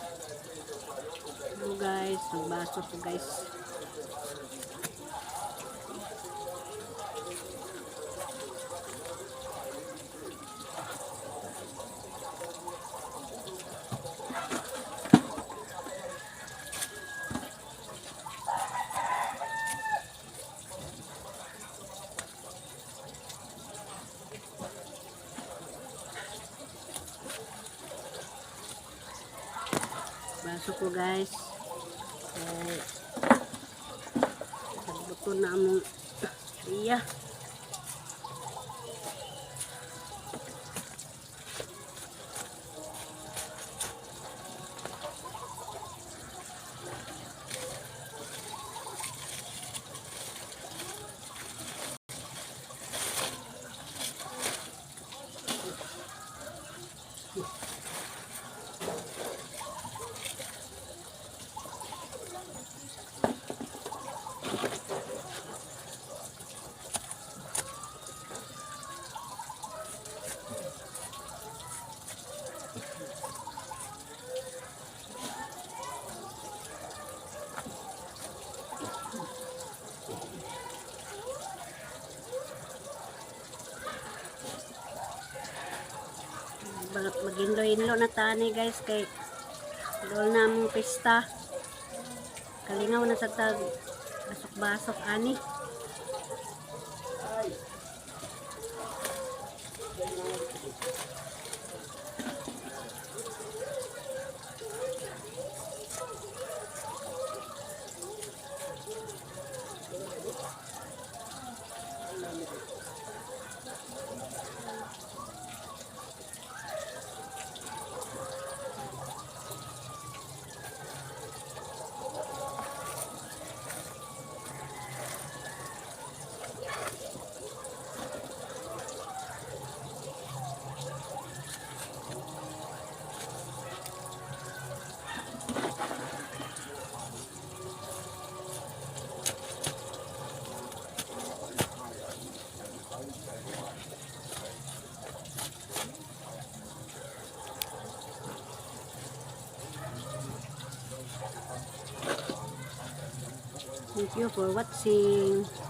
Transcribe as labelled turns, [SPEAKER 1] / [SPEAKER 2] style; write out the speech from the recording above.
[SPEAKER 1] Hello guys, magbaso ko, guys. Baso ko, guys. Kay buto na among iya. Maginlo-inlo na tani, guys, kay dol na among pista. Kalingaw na sa tag basok-basok ani. Thank you for watching.